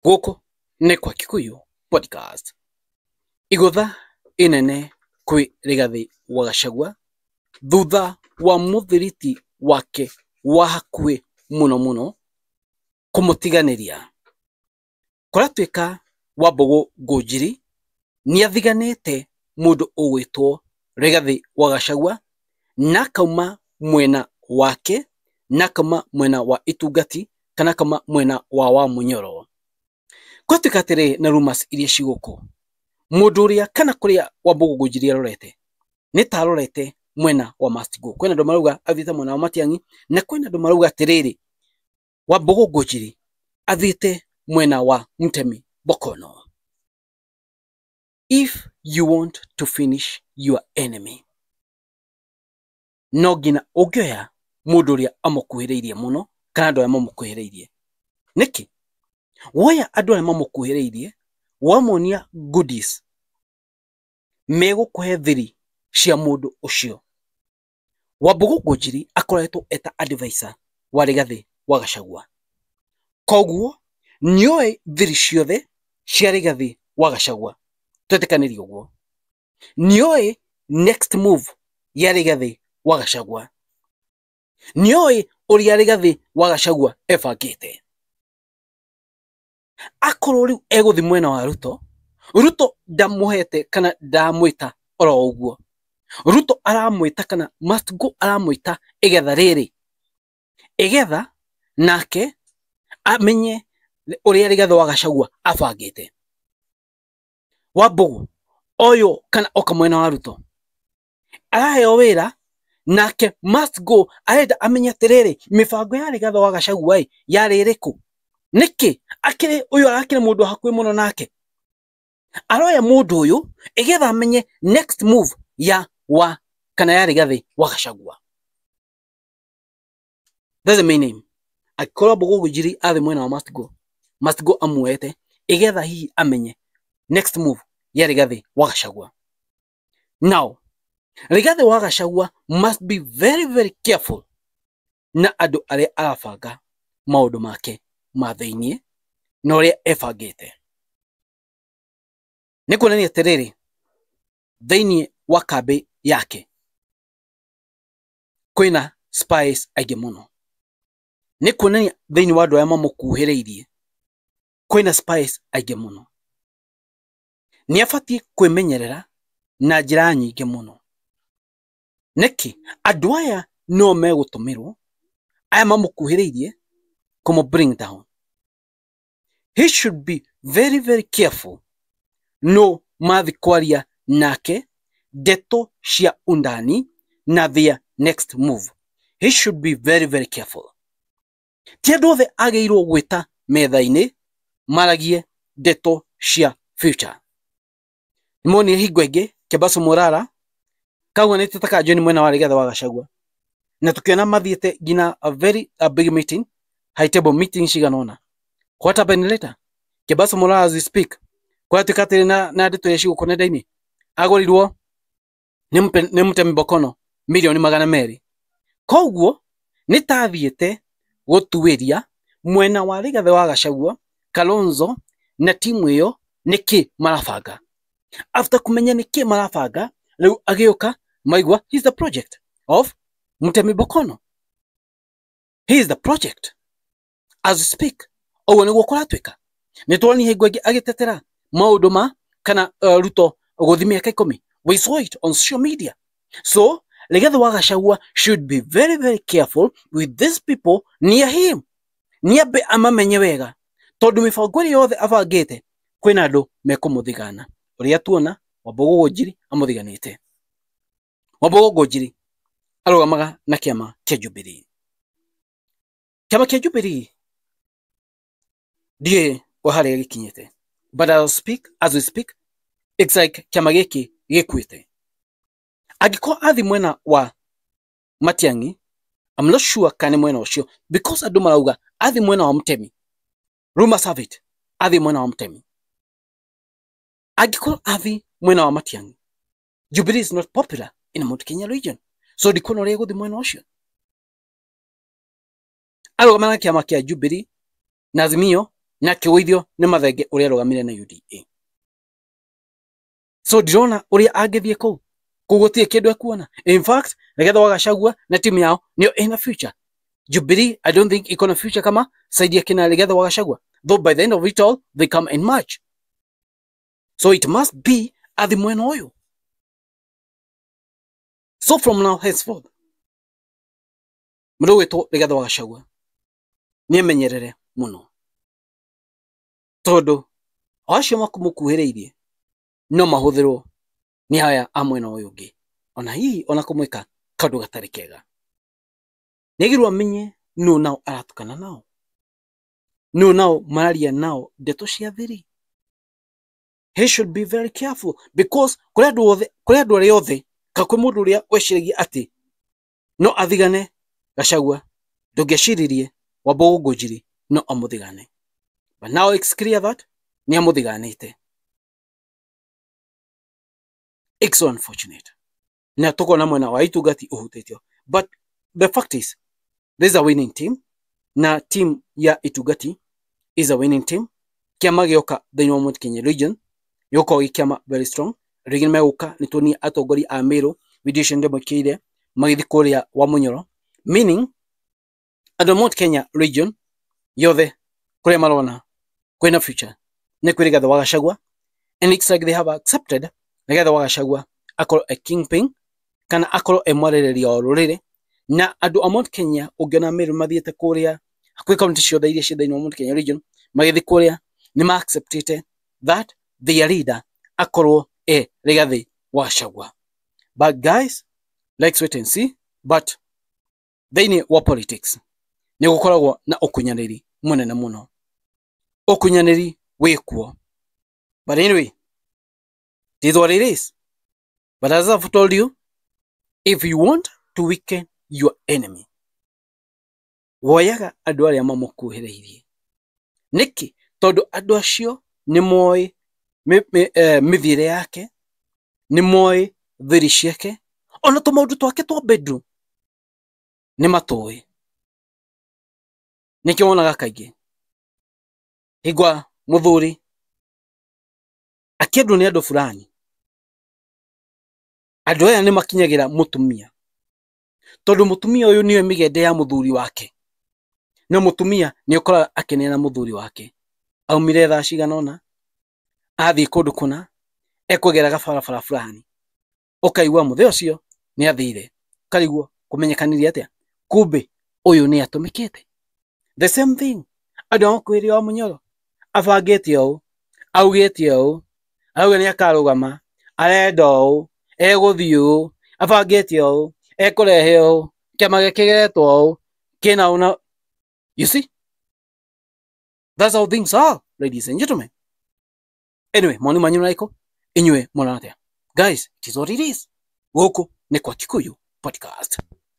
Gũkũ nĩ kwa Kikuyu Podcast. Igũtha inene kwĩ Rigathĩ wa Gachagua thutha wa mũthiriti wake wa hakuhĩ mũno mũno kũmũtiganĩria. Kũratuĩka Wambũgũ Ngũnjiri nĩathiganĩte mũndũ ũgwĩtwo Rigathĩ wa Gachagua na akauma mwena wake na akauma mwena wa Itungati kana akauma mwena wa Wamunyoro. Gwatuĩka atĩrĩ na rumors iria ci gũkũ, mũndũ ũrĩa kana kũrĩa Wambũgũ Ngũnjiri arorete nĩ ta arorete mwena wa must go. Kwĩna andũ marauga athiĩte mwena wa Matiang'i na kwĩna andũ marauga atĩrĩrĩ, Wambũgũ Ngũnjiri athiĩte mwena wa Mutemi Bokono. If you want to finish your enemy, no nginya ũngĩoya mũndũ ũrĩa amũkuhĩrĩirie mũno kana andũ arĩa mamũkuhĩrĩirie. Nĩkĩ? Woya andũ arĩa mamũkuhĩrĩirie, wamonia goodies, megũkũhe thiri cia mũndũ ũcio. Wambũgũ Ngũnjiri akoretwo eta advisor wa Rigathĩ wa Gachagua. Koguo nĩoĩ thiri ciothe cia Rigathĩ wa Gachagua. Twetĩkanĩrie ũguo. Nĩoĩ next move ya Rigathĩ wa Gachagua. Nĩoĩ ũrĩa Rigathĩ wa Gachagua ebangĩte. Akorwo rĩu egũthiĩ mwena wa Ruto, Ruto ndamũhete kana ndamwĩta oro ũguo. Ruto aramwĩta kana must go aramwĩta igetha rĩrĩ, igetha nake amenye ũrĩa Rigathĩ wa Gachagua abangĩte. Wambũgũ oyũ kana oka mwena wa Ruto araheo wĩra nake must go arenda amenye atĩrĩrĩ, mĩbango ya Rigathĩ wa Gachagua ĩ yarĩ ĩrĩkũ, nĩkĩ akĩrĩ ũyũ arakĩrĩ mũndũ hakuhĩ mũno nake, aroya mũndũ ũyũ ĩgetha amenye next move ya wa kana ya Rigathĩ wa Gachagua. That's the main aim. Angĩkorwo Wambũgũ Ngũnjiri athĩ mwena wa must go, must go amuoete ĩgetha hihi amenye next move ya Rigathĩ wa Gachagua. Now, Rigathĩ wa Gachagua must be very very careful na andũ arĩa arabanga maũndũ make ma thĩiniĩ na ũrĩa ebangĩte. Nĩ kuonania atĩrĩrĩ, thĩiniĩ wa kambĩ yake kwĩna spies aingĩ mũno. Nĩ kuonania thĩiniĩ wa andũ arĩa mamũkuhĩrĩirie kwĩna spies aingĩ mũno. Nĩ abatiĩ kwĩmenyerera na njĩra nyingĩ mũno. Nĩkĩ? Andũ aya no megũtũmĩrwo, aya mamũkuhĩrĩirie kũmũ bring down. He should be very very careful no mathi kwaria nake ndeto cia undani na their next move. He should be very very careful. Ti andũ othe agĩrĩirwo gwĩta metha-inĩ maragie ndeto cia future. Nĩmonire hingo ĩngĩ Kebaso Morara kauganĩte ta kanjoni mwena wa Rigathĩ wa Gachagua na tukiona mathiĩte nginya a very a big meeting, high table meeting cigana ũna. What happened later? Kebaso Morara as we speak kũratuĩka atĩrĩ na ndeto iria cigũkũ nenda-inĩ agũrirwo nĩ Mutemi Bokono mirioni 200. Koguo nĩ ta athiĩte gũtuĩria mwena wa Rigathĩ wa Gachagua, Kalonzo na timu ĩyo nĩkĩ marabanga. After kumenya nĩkĩ marabanga, rĩu agĩũka maigua he's the project of Mutemi Bokono. He is the project as we speak. Ũguo nĩguo kũratuĩka. Nĩ tuonire hingo ĩngĩ agĩtetera maũndũ ma kana Ruto gũthiĩ mĩaka 10. We saw it on social media. So Rigathĩ wa Gachagua should be very very careful with these people near him. Nĩambe amamenye wega tondũ mĩbango ĩrĩa yothe abangĩte kwĩna andũ mekũmũthigana. Ũrĩa tuona Wambũgũ Ngũnjiri amũthiganĩte. Wambũgũ Ngũnjiri arũgamaga na kĩama kĩa Jubilee. Kĩama kĩa Jubilee ndiũĩ o harĩa gĩkinyĩte, but I'll speak as we speak, it's like kĩama gĩkĩ gĩkuĩte. Angĩkorwo athi mwena wa Matiang'i, I'm not sure kana nĩ mwena ũcio because andũ marauga athi mwena wa Mutemi. Rumors have it athi mwena wa Mutemi. Angĩkorwo athi mwena wa Matiang'i, Jubilee is not popular in Mount Kenya region, so ndikuona ũrĩa egũthiĩ mwena ũcio. Arũgama na kĩama kĩa Jubilee na Azimio Na akĩgũithio nĩ Mathenge ũrĩa arũgamire na UDA. So ndirona ũrĩa angĩthiĩ kũu. Kũu gũtirĩ kĩndũ ekuona. In fact, Rigathi wa Gachagua na timu yao nĩyo ĩna future. Jubilee, I don't think iko na future kama side ya kina Rigathi wa Gachagua. Though by the end of it all, they come in March. So it must be athi mwena ũyũ. So from now henceforth, mũndũ ũgwĩtwo Rigathi wa Gachagua nĩemenyerere mũno, tondũ o acio makũmũkuhĩrĩirie no mahũthĩrwo nĩ aya a mwena ũyũ ũngĩ, ona hihi ona kũmwĩka kaũndũ gatarĩ kega. Nĩagĩrĩirwo amenye nũ nao aratukana nao, nũ nao mararia nao ndeto cia thiri. He should be very careful because kũrĩ andũ othe, kũrĩ andũ arĩa othe, ka kwĩ mũndũ ũrĩa weciragia atĩ no athigane Gachagua, ndũngĩeciririe Wambogo Ngunjiri no amũthigane. But now it's clear that nĩ amũthiganĩte. It's so unfortunate. Na tukona mwena wa Itungati ũhutĩtio. But the fact is, this is a winning team. Na team ya Itungati is a winning team. Kĩama gĩoka thĩinĩ wa Mount Kenya region gĩgũkorwo gĩ kĩama very strong. Rĩngĩ nĩ megũka nĩ tuonie atongoria a Meru video icio ndĩmwĩkĩire magĩthiĩ kũrĩa wa Munyoro, meaning andũ a Mount Kenya region yothe kũrĩa marona kwĩna future nĩ kwĩ Rigathi wa Gachagua, and it's like they have accepted Rigathi wa Gachagua akorwo e kingpin kana akorwo e mwarĩrĩria wa rũrĩrĩ. Na andũ a Mount Kenya ũngĩona Meru mathiĩte kũrĩa hakuhĩ kaunti ciothe iria ciĩ thĩinĩ wa Mount Kenya region magĩthiĩ kũrĩa nĩ ma acceptĩte that their leader akorwo e Rigathi wa Gachagua. But guys, let's wait and see. But thĩinĩ wa politics nĩ gũkoragwo na ũkunyanĩri mũnene mũno, ũkunyanĩri wĩkuo. But anyway, it is what it is. But as I've told you, if you want to weaken your enemy, woyaga andũ arĩa mamũkuhĩrĩirie. Nĩkĩ? Tondũ andũ acio nĩ moĩ mĩthiĩre yake, nĩ moĩ thiri ciake, ona tũmaũndũ twake twa bedroom nĩ matũĩ. Nĩkĩo wonaga kaingĩ hingwa mũthuri akĩendwo nĩ andũ fulani, andũ aya nĩ makinyagĩra mũtumia, tondũ mũtumia ũyũ nĩoĩ mĩgende ya mũthuri wake, na mũtumia nĩ ũkoraga akĩneana mũthuri wake aumire thaa cigana ũna, athiĩ kũndũ kũna, ekũgeraga barabara fulani, ũkaigua mũthee ũcio nĩ athire, ũkarigwo kũmenyekanirie atĩa, kumbe ũyũ nĩ atũmĩkĩte. The same thing andũ a mũkuhĩrĩria wa Munyoro abangĩte ũũ, augĩte ũũ, arauga nĩ akarũgama, arenda ũũ, egũthiĩ ũũ, abangĩte ũũ, ekũrehe ũũ, kĩama gĩake gĩretwo ũũ, kĩna ũũ na. You see, that's how things are, ladies and gentlemen. Anyway, mawoni manyu marĩkũ? Inyuĩ mũrona atĩa? Guys, it is what it is. Gũkũ nĩ kwa Kikuyu Podcast.